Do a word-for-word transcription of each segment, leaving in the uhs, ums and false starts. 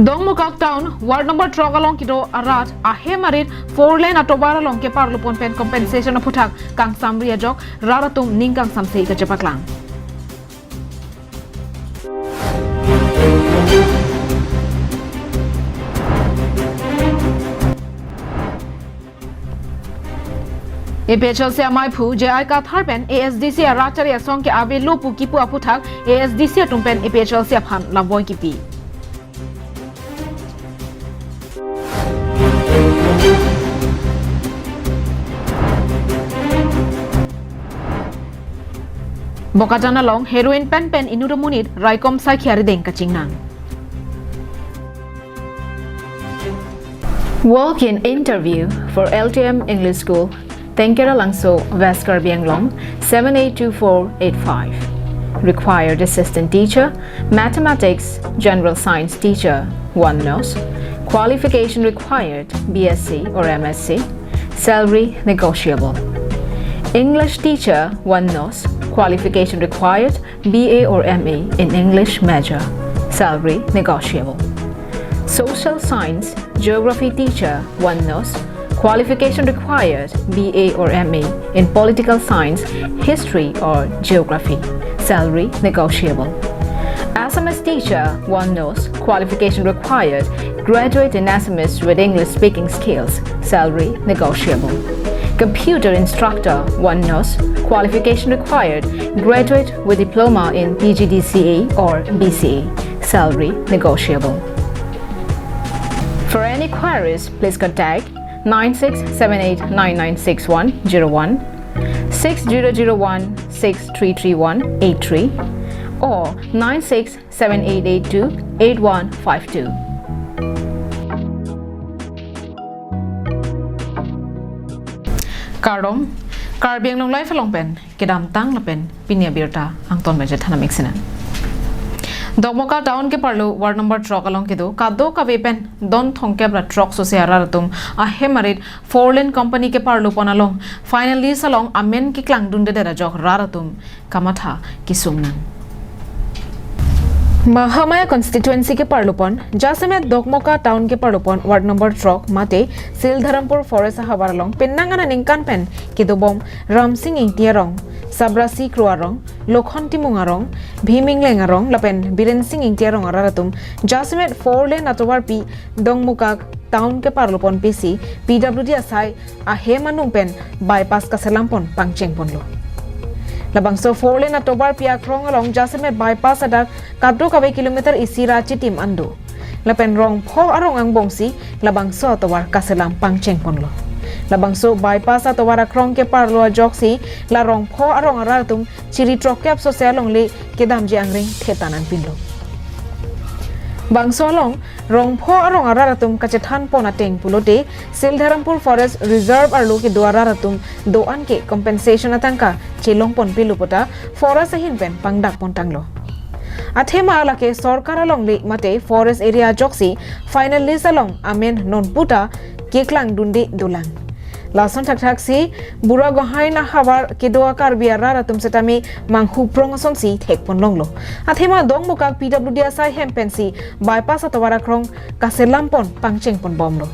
Dongmukak Town, Ward number throk along kedo arat ahem arit four lane atovar along keparlupon pen compensation aphuthak kangsamri ajok rat atum ning kangsamse kachepaklang. A P H L C amaiphu J I Kathar pen A S D C arat chari asong ke avelo pu kipu aphuthak A S D C atum pen A P H L C aphan lamvoi kipi. Bokajan along heroin pen pen inut amonit raikom saikhi arideng kachingnang. Walk-in interview for L T M English School, Tengkera Langso, West Karbi Anglong, seven eight two four eight five. Required assistant teacher, mathematics, general science teacher, one nos. Qualification required, B S c or M S c. Salary negotiable. English teacher, one nos. Qualification required, B A or M A in English major. Salary negotiable. Social science, geography teacher, one nos. Qualification required, B A or M A in political science, history or geography. Salary negotiable. Assamese teacher, one nos. Qualification required, graduate in Assamese with English speaking skills. Salary negotiable. Computer instructor, one nos. Qualification required, graduate with diploma in P G D C A or B C A. Salary negotiable. For any queries, please contact nine six seven eight nine nine six one zero one, six zero zero one six three three one eight three, or nine six seven eight eight two eight one five two. Kardom, Karbi Anglong Live along pen kedamtang lapen pini abirta angton meje thanam iksinang. Dongmukak Town keparlo Ward number throk along kedo kadokave pen don thomkep ra throk sose arat atum ahem arit four lane company keparlupon along final list along amen keklangdundedet ajok rat atum kamatha kesungnang. Mahamaya constituency keparlupon jasemet Dongmukak Town keparlupon Ward number throk mate Sildharampur Forest ahavar along penang aningkan pen kedobom Ramsing Ingti arong, Sabrasi Kro arong, Lokhon Timung arong, Bhim Ingleng arong lapen Biren Sing Ingti arong arat atum jasemet four lane atovarpi Dongmukak Town keparlupon pisi P W D asai ahem anung pen bypass kaselampon pangchengponlo. Labangso four lane atovarpi akrong along jasemet bypass adak kadokave kilometer isi ra chitim an do. Lapen Rongpho arong angbongsi labangso atovar kaselam pangchengponlo. Labangso bypass atovar akrong keparlo ajoksi la Rongpho arong arat atum chiri throkkep sose alongle kedamji angring thetan anpinlo. Bangso along Rongpho arong arat atum kachethanpon ateng pulote Sildharampur Forest Reserve arlo kedo arat atum do-an ke compensation atangka chelongponpilo puta forest ahin pen pangdakpontanglo. Athema lake sorkar alongle mate forest area ajoksi final list along amen nonputa keklangdunde dolang. Lason thakthaksi Buragohain ahavar kedo a-Karbi arat atum setame manghuprong asonsi thekponlonglo. Athema Dongmukak P W D asai hem pensi bypass atovar akrong kaselampon pangchengponbomlo.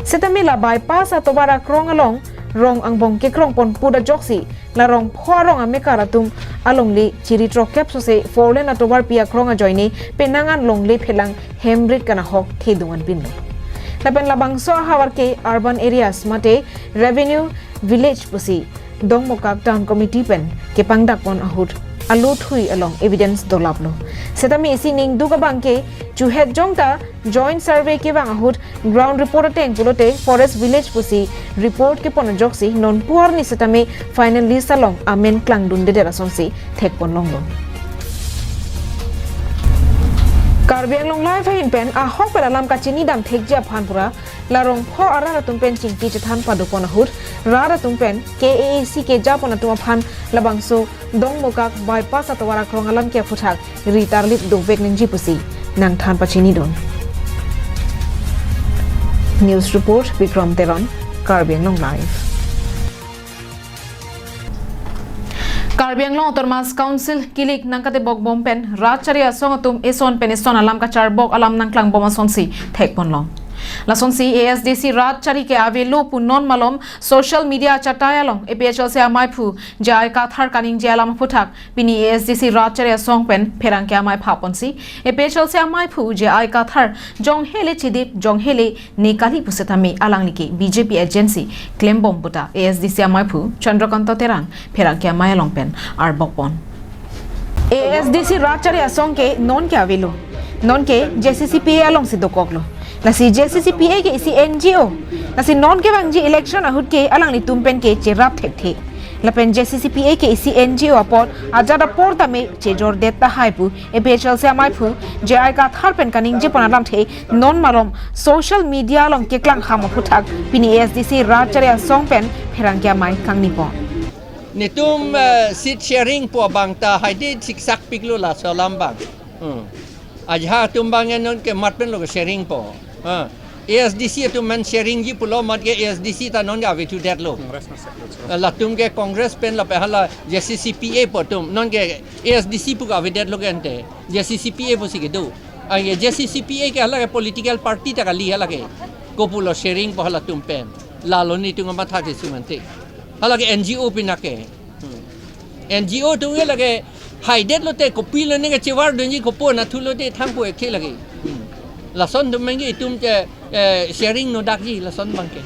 Setame la bypass atovar akrong along rong angbong kekrongpon put ajoksi la Rongpho arong amekar atum alongle chiri throkkep sose four lane atovarpi akrong ajoine penang an longle phelang hemrit kanahok thedung anpinlo. Lapen labangso ahavar ke urban areas mate revenue village pusi Dongmukak Town Committee pen kepangdakpon ahut alothui along evidence dolaplo. Setame isi ningduk abang ke chuhet jongta joint survey kevang ahut ground report ateng pulote forest village pusi report kepon ajoksi nonpu arni setame final list along amen klangdundedet asonsi thekponlonglo. Karbi Anglong Live ahin pen ahok pen alam kachinidam thekji aphan pura la Rongpho arat atum pen chingki chethan padopon ahut rat atum pen K A A C kejapon atum aphan labangso Dongmukak bypass atovar akrong alam ke aphuthak ri tarlip dovek nangji pusi nangthan pachinidun. News report Bikram Teron, Karbi Anglong Live. Karbi Anglong Autonomous Council kilik nangkatebok bom pen rat chari asong atum eson pen eson alam kacharbok alam nangklangbom asonsi thekponlong. Lasonsi A S D C rat chari ke avelo pu non malom social media chatai along A P H L C amaiphu J I Kathar kaningje alam aphuthak pini A S D C rat chari asong pen pherangke amei phaponsi A P H L C amaiphu J I Kathar jonghele chidip jonghele ne kali pusitame alangli ke B J P agent si klembom puta A S D C amaiphu Chandrakanta Terang pherangke amei along pen arbokpon. A S D C rat chari asong ke non ke avelo. Non ke J C C P A alongsi dokoklo. Lasi J C C P A ke isi N G O. Lasi non kevangji election ahut ke alanglitum pen ke cherap thekthe. Lapen J C C P A ke isi N G O apot ajat apor tame chejordet tahai pu A P H L C amaiphu J I Kathar pen kaningjepon alamthe non malom social media along keklang ham aphuthak pini A S D C rat chari asong pen pherangke amei kangnipon. Netum, eh, seat sharing po abang ta haidi siksak piklo laso alam abang. Hmm. Ajahak atum abang non ke mat pen lo sharing po. Ha. A S D C atum man sharing ji pulo mat ke A S D C ta non ke avethu detlo. Congress na separate. Eh, latum ke Congress pen lapen hala J C C P A po atum non ke A S D C pu ke avedetlo ke ante. J C C P A pusi kedo. Anke J C C P A ke hala ke political party ta kali hala ke. Kopulo sharing po halatum pen. Lalo netum kamatha ke sumante. Hala ke N G O pina ke. Hmm. N G O atum ke lake haidet lote kopilo ne ke chewar dunji kopo nathu lote thangpo ekthe lake. Hmm. Lason atum mengge itum ke, eh, sharing no dakji lason abang ke.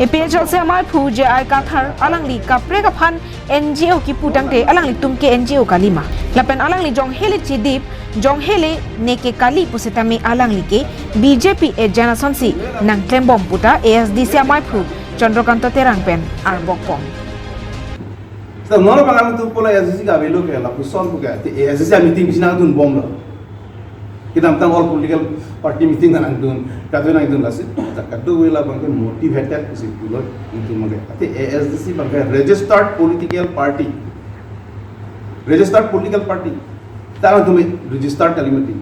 A P H L C amaiphu J I Kathar alangli kaprek aphan N G O kipu tangte alanglitum ke N G O kalima. Lapen alangli jonghele chidip, jonghele ne ke kali pusitame alangli ke B J P agent asonsi nangklembom puta A S D C amaiphu Chandrakanta Terang pen arbokpon. So, non abang atum pulo A S D C ke avelo ke lapuson pu ke, te A S D C meeting si nangdunbomlo. Kedamtang all political party meeting nangdun, kadokave nangdun lasi, ta kadokave labang ke motivated si pulo, itum abang ke. Ate A S D C abang ke registered political party. Registered political party. Ta atum registered kali mati.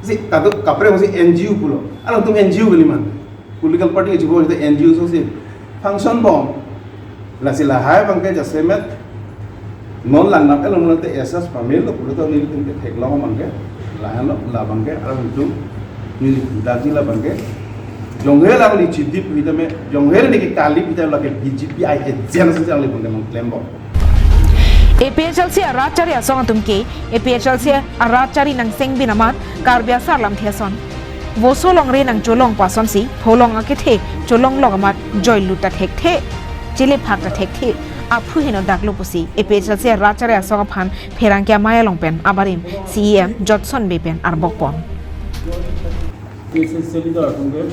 Si kadokave kaprek si N G O pulo. Alangtum N G O kali mati. Political party ke chibom ita N G O asonsi function bom. Lasi lahai abang ke jasemet non langnam elong non te esas pamil lo pulo to nelitum ke theklong abang ke. Lahai lo labang ke alangtum neli daji labang ke. Jonghele alangli chidip pu tame, jonghele ne ke kali pu tame lake B J P agent asonsi alangli abang ke nangklembom. A P H L C arat chari asong atum ke A P H L C arat chari nangsengbin amat Karbi asar lamthe ason. Voso longre nangcholong pu asonsi, pholong akethe cholonglok amat joilut ta thekthe, chelephak ta thekthe, aphu heno daklo pusi A P H L C arat chari asong aphan pherangke amei along pen abarim C E M Jotson Bey pen arbokpon. A P H L C leader atum ke,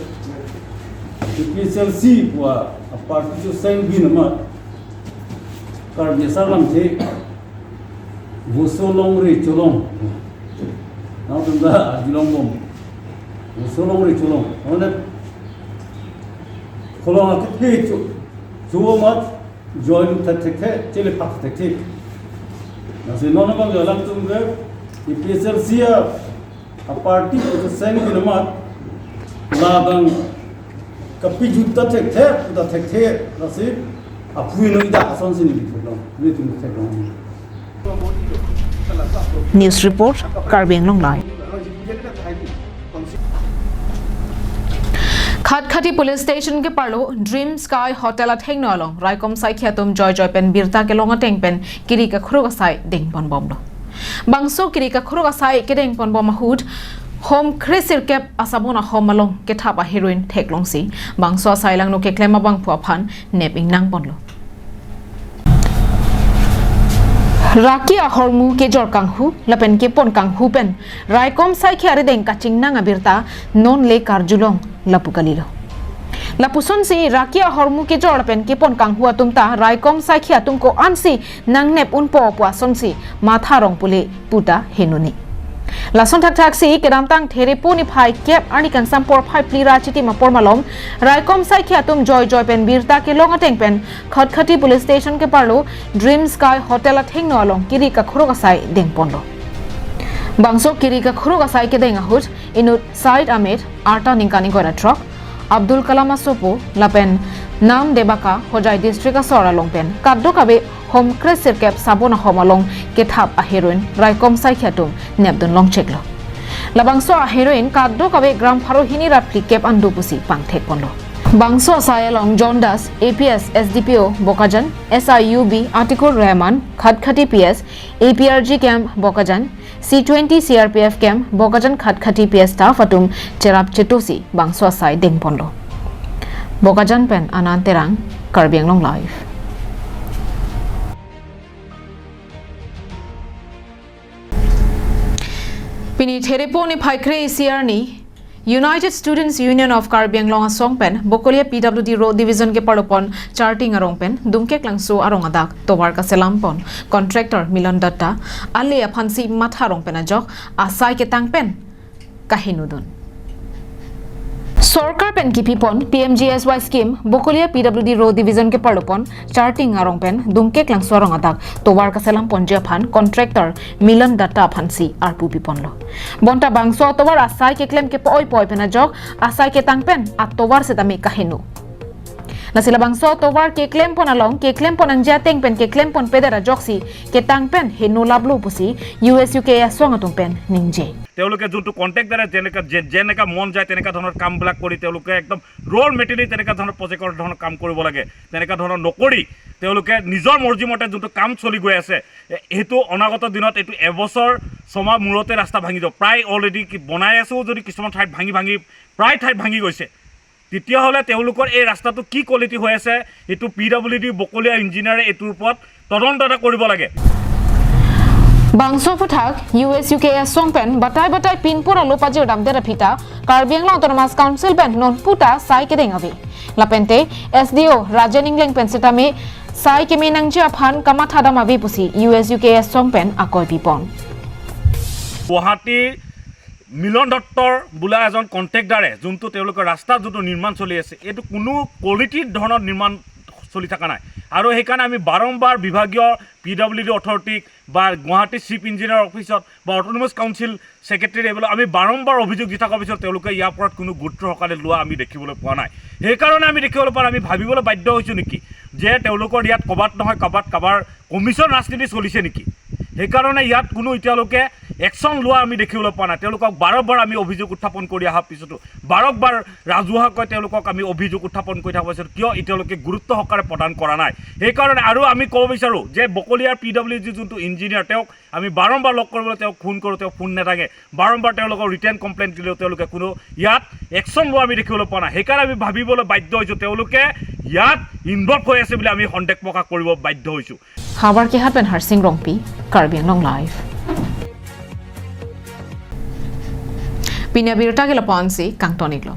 A P H L C pu aparty chosengbin amat Karbi asar lamthe, voso longre cholong. Nangtum ta arjulongbom. Voso longre cholong. Mane pholong akethe cho, cho amat joilut ta thekthe, chelephak ta thekthe. Lasi non abang alangtum ke A P H L C a aparty pu chosengbin amat labang kapejut ta thekthe, ta thekthe, lasi aphu heno dak asonsi neli theklong, nelitum theklong. News report, Karbi Anglong Live. Khatkhati Police Station keparlo Dream Sky Hotel athengno along raikom saikhi atum joijoi pen birta kelong ateng pen kiri kakruk asai dengponbomlo. Bangso kiri kakruk asai kedengponbom ahut hom kresirkep asabon ahom along kethap aheroin theklongsi bangso asai langno keklem abangphu aphan nep ingnangponlo. Raki ahormu kejor kanghu lapen kepon kanghu pen raikom saikhi arideng kachingnang abirta non le karjulong lapu kalilo. Lapusonsi raki ahormu kejor lapen kepon kanghu atum ta raikom saikhi atum ko-ansi nangnep unpo pu asonsi matha rong pule puta henoni. Lason thakthaksi kedamtang Therepo niphai kep arni kangsam porphai phli ra chitim apor malom raikom saikhi atum joijoi pen birta kelong ateng pen Khatkhati Police Station keparlo Dream Sky Hotel athengno along kiri kakruk asai dengponlo. Bangso kiri kakruk asai kedeng ahut inut Said Ahmed, arta ningkan ingkoi ra throk, Abdul Kalam asopo lapen Nam Debaka, Hojai district asor along pen kadokave hom kre sirkep sabon ahom along kethap aheroin raikom saikhi atum nepdun longcheklo. Labangso aheroin kadokave gram pharo hini ra phlikep an do pusi pangthekponlo. Bangso asai along John Das, A P S, S D P O Bokajan, S I U B Atikur Rahman, Khatkhati P S, A P R G camp Bokajan, C twenty C R P F camp Bokajan Khatkhati P S staff atum cherap chetosi bangso asai dengponlo. Bokajan pen Anand Terang, Karbi Anglong Live. Pini Therepo niphai kre-isi arni United Students Union of Karbi Anglong asong pen Bokolia P W D Road Division keparlopon Charting arong pen Dungkeklangso arong adak tovar kaselampon contractor Milan Datta ale aphansi matha arong pen ajok asai ketang pen kahenodun. Sorkar pen kipipon P M G S Y scheme Bokolia P W D Road Division keparlopon Charting arong pen Dungkeklangso arong adak tovar kaselamponji aphan contractor Milan Datta aphansi arpu piponlo. Bonta bangso atovar asai keklem kepo-oi po-oi pen ajok asai ketang pen atovar setame kaheno. Lasi labangso atovar keklempon along, keklempon nangji ateng pen keklempon pedet ajoksi ketang pen heno laplo pusi U S U K asong atum pen ningje. তেওঁলোকে যোনটো কণ্টেক্ট দ্বাৰা যেনেকা যে- যেনেকা মন যায় তেনেকা ধৰণৰ কামবিলাক কৰি তেওঁলোকে একদম ৰ মেটেৰিয়েল তেনেকা ধৰণৰ প্ৰজেক্টৰ ধৰণৰ কাম কৰিব লাগে। তেনেকা ধৰণৰ নকৰি তেওঁলোকে নিজৰ মৰ্জি মতে যোনটো কাম চলি গৈ আছে, এ- সেইটো অনাগত দিনত এইটো এবছৰ ছমাহ মূৰতে ৰাস্তা ভাঙি যাব। প্ৰায় অলৰেডি কি বনাই আছেও যদি কিছুমান ঠাইত ভাঙি ভাঙি প্ৰায় ঠাইত ভাঙি গৈছে, তেতিয়াহ'লে তেওঁলোকৰ এই ৰাস্তাটো কি কোৱালিটি হৈ আছে, সেইটো পি ডাব্লিউ ডি বকলীয়া ইঞ্জিনিয়াৰে এইটোৰ ওপৰত তদন্ত এটা কৰিব লাগে। Bangso aphuthak U S U K asong pen batai batai pinpur alo pajir damdet aphi ta Karbi Anglong Autonomous Council pen nonpu ta sai kedeng ave. Lapente S D O Rajen Ingleng pen setame sai keme nangji aphan kamatha dam ave pusi U S U K asong pen akoi pipon. গুৱাহাটীৰ মিলন দত্তৰ বোলা এজন কণ্ট্ৰেক্টাৰে যোনটো তেওঁলোকৰ ৰাস্তাত যোনটো নিৰ্মাণ চলি আছে, এইটো কোনো কোৱালিটিৰ ধৰণৰ নিৰ্মাণ চলি থকা নাই। আৰু সেইকাৰণে আমি বাৰম্বাৰ বিভাগীয় পি ডাব্লিউ ডি অথৰিটিক বা গুৱাহাটী চিফ ইঞ্জিনিয়াৰ অফিচত বা অট'নমাছ কাউন্সিল ছেক্ৰেটেৰী এইবিলাক আমি বাৰম্বাৰ অভিযোগ দি থকাৰ পিছত তেওঁলোকে ইয়াৰ ওপৰত কোনো গুৰুত্ব সহকাৰে লোৱা আমি দেখিবলৈ পোৱা নাই। সেইকাৰণে আমি দেখিবলৈ পোৱা নাই, আমি ভাবিবলৈ বাধ্য হৈছোঁ নেকি যে তেওঁলোকৰ ইয়াত ক'ৰবাত নহয় ক'ৰবাত কাৰোবাৰ কমিশ্যন ৰাজনীতি চলিছে নেকি? সেইকাৰণে ইয়াত কোনো এতিয়ালৈকে একশ্যন লোৱা আমি দেখিবলৈ পোৱা নাই। তেওঁলোকক বাৰম্বাৰ আমি অভিযোগ উত্থাপন কৰি অহাৰ পিছতো, বাৰম্বাৰ ৰাজহুৱাকৈ তেওঁলোকক আমি অভিযোগ উত্থাপন কৰি থকাৰ পিছত কিয় এতিয়ালৈকে গুৰুত্ব সহকাৰে প্ৰদান কৰা নাই? সেইকাৰণে আৰু আমি ক'ব বিচাৰোঁ যে বকলীয়াৰ পি ডাব্লিউ ডি যোনটো ইঞ্জিনিয়াৰ, তেওঁক আমি বাৰম্বাৰ লগ কৰিবলৈ তেওঁক ফোন কৰোঁ, তেওঁ ফোন নেদাঙে। বাৰম্বাৰ তেওঁলোকক ৰিটেন কমপ্লেইন দিলেও তেওঁলোকে কোনো ইয়াত একশ্যন লোৱা আমি দেখিবলৈ পোৱা নাই। সেইকাৰণে আমি ভাবিবলৈ বাধ্য হৈছোঁ তেওঁলোকে ইয়াত ইনভলভ হৈ আছে বুলি আমি সন্দেহ প্ৰকাশ কৰিব বাধ্য হৈছোঁ। Habar kehat pen Harsing Rongpi, Karbi Anglong Live. Pini abirta ke lapu-ansi kangton-iklo.